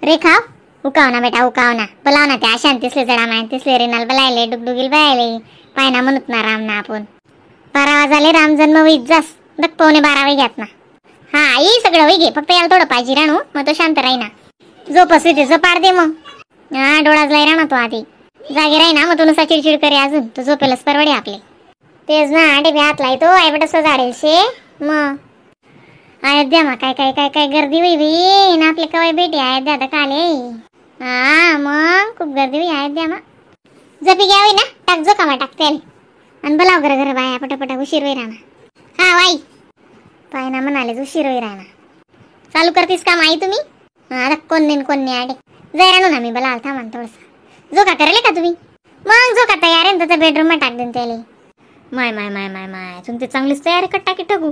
रेखा उकाव ना बेटा उकाव ना बोलाव ना त्या आशान तिसले जडा माय तिसले रेनाल बलायले डुगडुगील बलायले पायना म्हणत ना राम ना आपण 12 वाजाले राम जन्म होईत जास दक 11:45 वय घ्यात ना. हा आई सगळं होई घे फक्त याला थोडं पाहिजे राणू मग तो शांत राहीना. झोपस ते झोपाड दे मग. हा डोळाच लाई राहणार तो आधी जागे राही ना मग तो नुसा चिडचिड करे अजून तो झोपेलच परवडे आपले. तेच ना आडे बी हात लाई तो आई बेटा सजाडेल शे मग अयोध्या मा काय काय काय काय गर्दी होई बी ना आपले कवाय भेटी अयोध्या तर काले. हा मग खूप गर्दी होई अयोध्या मा. जपी घ्यावी ना टाक जो कामा टाकते आणि बोलाव घर घर बाया पटापटा उशीर होई राहणार. हा वाई पाय ना म्हणाले उशीर होई राहणार. चालू करतीस का माई तुम्ही? आता कोण नाही कोण नाही आडे जाय राहू ना मी बोलाल थांबा थोडंसं. जो का करेल का तुम्ही? मग जो का तयार आहे त्याचा बेडरूम मध्ये टाक देऊन त्याला. माय माय माय माय माय तुमची चांगलीच तयारी कर टाकी ठगू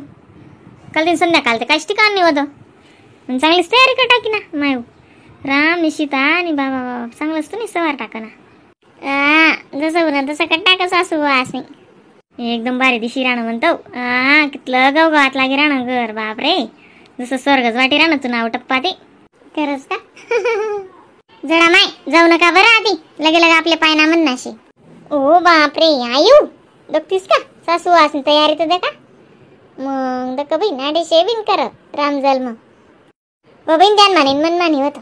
काल दिन संध्याकाळ ते काहीच ठिकाण नाही होतं चांगलीच तयारी कर टाकी ना माय राम निशिता आणि बाबा बाबा चांगलंच तुम्ही सवार टाका ना. जसं होणार तसं कट टाका सासू असं एकदम भारी दिशी राहणं म्हणतो. हा कितलं गाव गावात लागे राहणं घर बापरे जसं स्वर्गच वाटी राहणं तू नाव टप्पा ते. खरंच का? जरा माय जाऊ नका बरं आधी लगे लगे आपले पायना म्हणनाशी. ओ बापरे आयु बघतीस का सासू असून तयारी तर का मग दक बहीण आडे शेबिन करत राम जन्म व बहीण ध्यान मानेन मनमानी होतं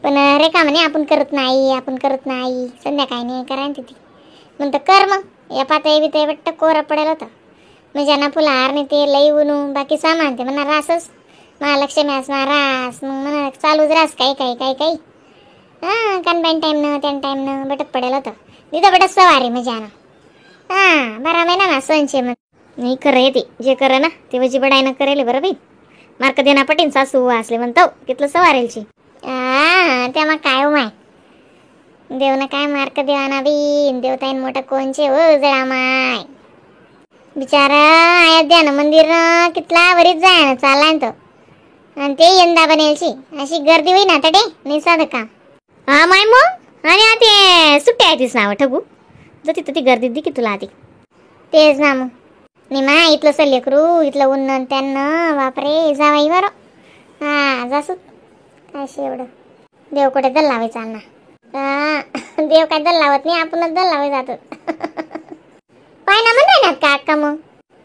पण रेखा म्हणे आपण करत नाही आपण करत नाही संध्याकाळी नाही करा तिथे म्हणतं कर मग या पातळी बितळी बट्ट कोरा पडेल होतं म्हणजे ना फुलार नाही ते लई उनू बाकी सामान ते म्हणा रासच महालक्ष्मी असणार रास मग म्हणा चालूच रास काही काही काही काही. हां कानबाईन टाईम न त्यान टाईम न बटत पडेल होतं तिथं बटत सवारी म्हणजे ना. हां 12 महिना ना सणशे मग नाही खरं येते जे कर ना ते वजी बडाय ना करेल बरं बाई मार्क देना पटेन सासू असले म्हणतो तिथलं सवारेलची. हा त्या मग काय माय देवना काय मार्क देवाना बी देवताईन मोठा कोणचे हो जळा माय बिचारा अयोध्या ना मंदिर कितला वरीच जाय ना चाललाय तो आणि ते यंदा बनेलची अशी गर्दी होई ना तडे नाही साधं का. हा माय मग आणि आता सुट्ट्या आहे तीच नाव ठगू जर तिथं ती गर्दी दी की तुला आधी. तेच ना मग नाही मा इथलं सल्ले करू इथलं उन्न त्यांना बापरे जावाई बरं. हा जासू काय एवढं देव कुठे दल लावाय चालना. हा देव काय दल लावत नाही आपणच दल लावाय जातो. पायना म्हणणार का अक्का मग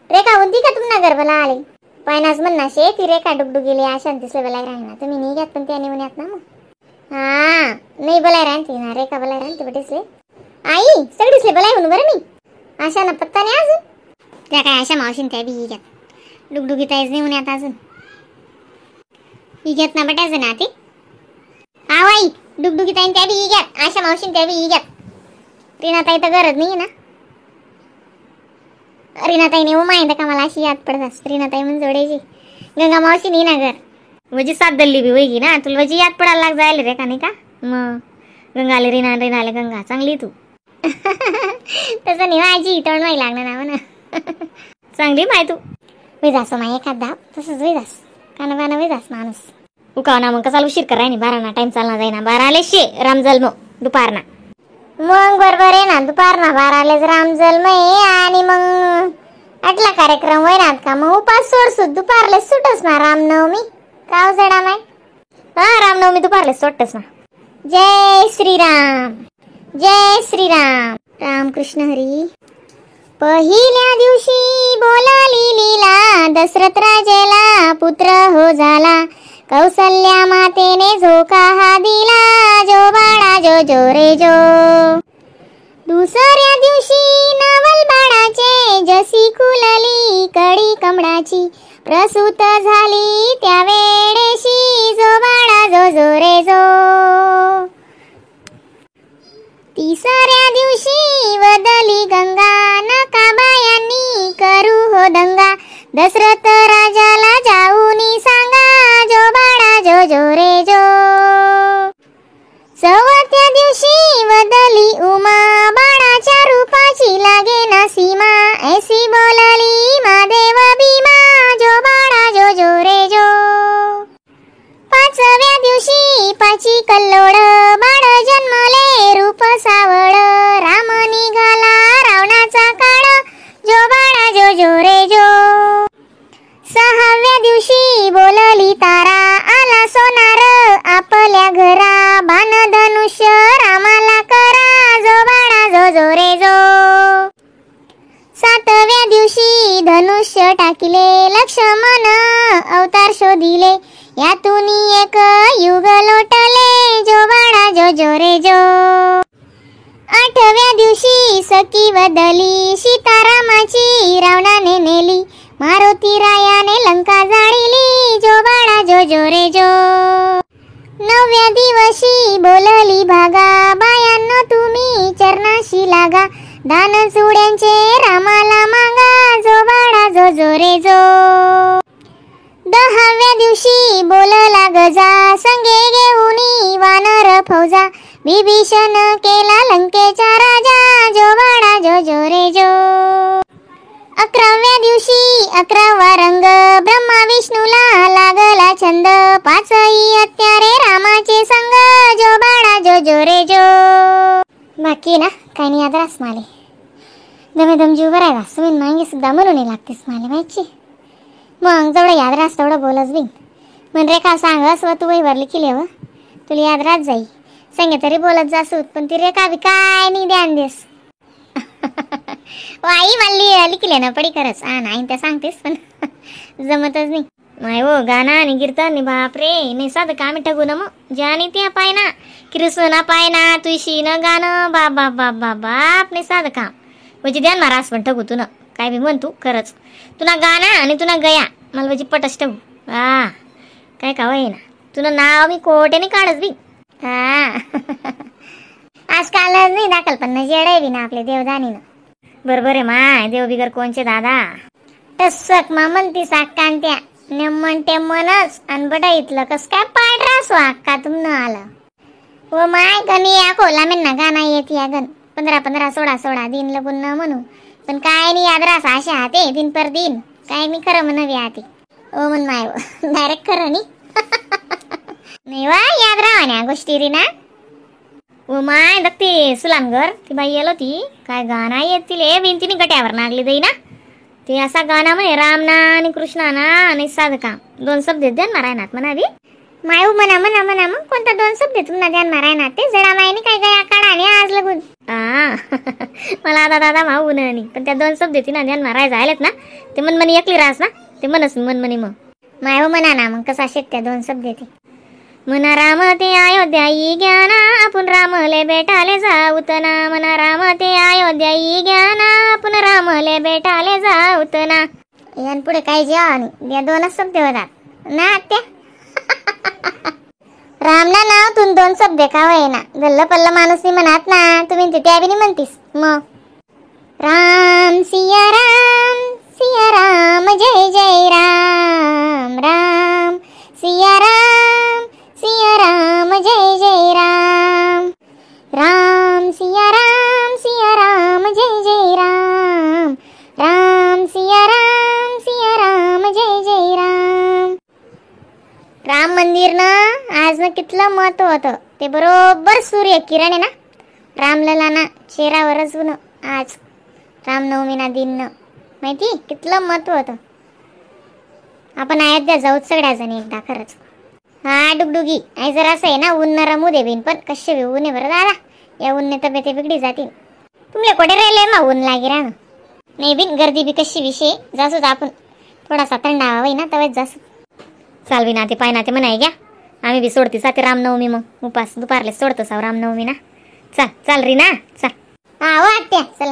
रेखा होती का तुम्हाला गरबला आले पायनाच म्हणना शे ती रेखा डुगडुगेली आशान तिसले बोलाय राहणार तुम्ही नाही घ्यात पण त्याने म्हणत ना मग. हा नाही बोलाय राहते ना रेखा बोलाय राहते बटेसले आई सगळीसले बोलाय म्हणून बरं मी आशा ना पत्ता नाही अजून त्या काय आशा मावशीन त्या बी घ्यात डुगडुगी ताईच नाही म्हणत अजून ही घेत ना बटायचं ना ते. हा आई डुगडुगी ताईन त्या बी घ्यात आशा मावशीन त्या बी घ्यात रीना ताई तर गरज नाही ना रीना ताई नाही माहिती का मला अशी याद पडत असते रीना ताई म्हणून जोडायची गंगा मावशी नाही ना घर वजी साथ दल्ली बी वैगी ना तुला वजी याद पडायला लाग जायला रे का नाही का मग गंगा आले रीना रीना आले गंगा चांगली तू. तसं नाही आजी तोंड माही लागणार ना म्हणा. चांगली माय तू विजास माय एखादा तसंच विजास काना बाना विजास माणूस उकाव ना मग कसाला उशीर कराय नाही 12 ना टाइम चालना जाईना 12 आले शे राम जन्म दुपार ना मग बरोबर आहे ना दुपार ना 12 आलेच राम जन्म आहे आणि मग आटला कार्यक्रम होईनात का मग उपास सोडसू दुपारले सुटस ना रामनवमी काव जडा माय. हा रामनवमी दुपारले सोडतस ना. जय श्रीराम जय श्रीराम रामकृष्ण हरी. पहिल्या दिवशी बोलाली लीला दशरथ राजेला पुत्र हो झाला कौसल्या मातेने झोका हा दिला जो बाळा जो जो रे जो. दुसऱ्या दिवशी नवल बाळाचे जशी खुलली कडी कमळाची प्रसूत झाली त्या वेळेशी जो बाळा जो जो रे जो. तिसऱ्या दिवशी वदली गंगा नका बायांनी करू हो दंगा दशरथ राजाला जाऊनी सांगा जो बाळा जो जो रे जो. चौथ्या दिवशी वदली उमा बाळाच्या रूपाची लागे ना सीमा ऐसी बोलली महादेव भीमा जो बाळा जो जो रे जो. पाचव्या दिवशी पाची कल्लोळ बाळ जन्मले रूप सावळ राम निघाला रावणाचा काळ जो बाळा जो जो रे जो. सहाव्या दिवशी बोलली तारा आला सोनार आप आपल्या घरा बाण धनुष्य रामाला करा जो बाळा जो जो रे जो. सातव्या दिवशी धनुष्य टाकिले लक्ष्मण अवतार शोधिले यातून एक युग लोटले जो बाळा जो जो रे जो. आठव्या दिवशी सखी बदली सीतारामाची रावणाने नेली मारुती रायाने लंका जाळिली जो बाळा जो जो रे जो. नवव्या दिवशी बोलली भागा बायांनो तुम्ही चरणाशी लागा दान चुड्यांचे रामाला मागा जो बाळा जो जो रे जो. दहाव्या दिवशी बोलला गजा संगे घेऊनी वानर फौजा विभीषण केला लंकेचा राजा जो बाळा जो जो रे जो. अकराव्या दिवशी अकरावा रंग ब्रह्मा विष्णूला लागला छंद पाचही हत्यारे रामाचे संग जो बाळा जो जो रे जो. बाकी ना काही नाही याद रास माले दमेदम जीव बराय वास तुम्ही मागे सुद्धा म्हणून लागतेस माले माहिती. मग जेवढं याद रास तेवढं बोलच बिन म्हण रेखा सांगस व तू वहीवर लिखिले व तुला याद राहत जाई संगे तरी बोलत जासूत पण ती रेखा बी काय नाही ध्यान देस. आई मला लिखले ना पडी खरंच हा नाही त्या सांगतेस पण जमतच नाही. माय हो गाणं आणि कीर्तन बापरे नाही साधं कामी ठगू ना मग ज्याने त्या पाय ना कृष्णा पाय ना तुळशी न गाणं बाप बाप बाप बाप बाप नाही साधं काम म्हणजे ध्यान मारास पण ठगू तू ना काय बी म्हण तू खरंच तुला गाणं आणि तुला गया मला म्हणजे पटच ठगू हा काय काव आहे ना तुला नाव मी कोट्याने काढच बी हा. आजकाल नाही दाखल पण जेड आहे बी ना आपले देवदानीनं बरोबर आहे माय देव बिगर कोणचे दादा तसक मा म्हणतीस अक्का त्या नेमन टेमनच आणि बडा इथलं कस काय पाड रासो अक्का तुमनं आलं व माय गणी या कोला मेन्ना गाणं येत या गण 15 15 16 16 दिन लगून न म्हणू पण काय नाही याद रास अशा हाते दिन पर दिन काय मी खरं म्हणावी आती ओ म्हण माय डायरेक्ट खरं नी नाही वा याद राहा ना गोष्टी री ना. ओ my दगते सुलानगर ती बाई येलो ती काय गाणं येत तिले भिंतीने गट्यावर नागली दई ना ते असा गाणं म्हणे रामना आणि कृष्णाना आणि साधं काम दोन शब्द ध्यान मारायनात म्हणावी मायू म्हणा म्हणा म्हणा मग कोणता दोन शब्द तुम्हाला ध्यान मारायनात ते जडा मायनी काय गया काढा आणि आज लगून हा. मला आता दादा माऊ नाही पण त्या दोन शब्द ती ना ध्यान मारायला आलेत ना ते मनमनी एकली रास ना ते मनस मनमनी मग मायू म्हणा ना मग कसा शेत त्या दोन शब्द ते मना राम ते अयोध्याई ज्ञाना आपण रामले बेटाले जाऊतना मना राम ते अयोध्याई ज्ञाना आपण रामले बेटाले जाऊतना. यान पुढे काय जेवा आणि या दोनच शब्द होतात ना आत्या. रामना नाव तुम दोन शब्द का ना गल्ल पल्ल माणूस नाही म्हणत ना तुम्ही ते त्या बी नाही म्हणतीस मग. राम सिया राम जय जय राम राम सिया राम जय जय राम राम सिया राम जय जय राम राम सिया राम जय जय राम. राम मंदिर ना आज ना कितलं महत्व होतं ते बरोबर सूर्य किरण आहे ना रामलला ना चेहऱ्यावरच गुण आज रामनवमी ना दिन न माहिती कितलं महत्व होतं. आपण अयोध्या जाऊच सगळ्या जणी एकदा खरंच. हा डुगडुगी आई जरा असं आहे ना ऊन न रमू दे बिन पण कसे बी ऊन आहे बरं दादा या ऊनने तब्येती बिघडी जातील. तुमले कोठे राहिले मग ऊन लागे राहणं नाही बिन गर्दी बी कशी विषय जासूच आपण थोडासा थंडावा होई ना तवेच जासू. चालवी ना ते पाय ना ते म्हणाय घ्या आम्ही बी सोडती जाते रामनवमी मग उपास दुपारले सोडतो साव रामनवमी ना. चाल चाल री ना चाल. हा हो आत्या चला.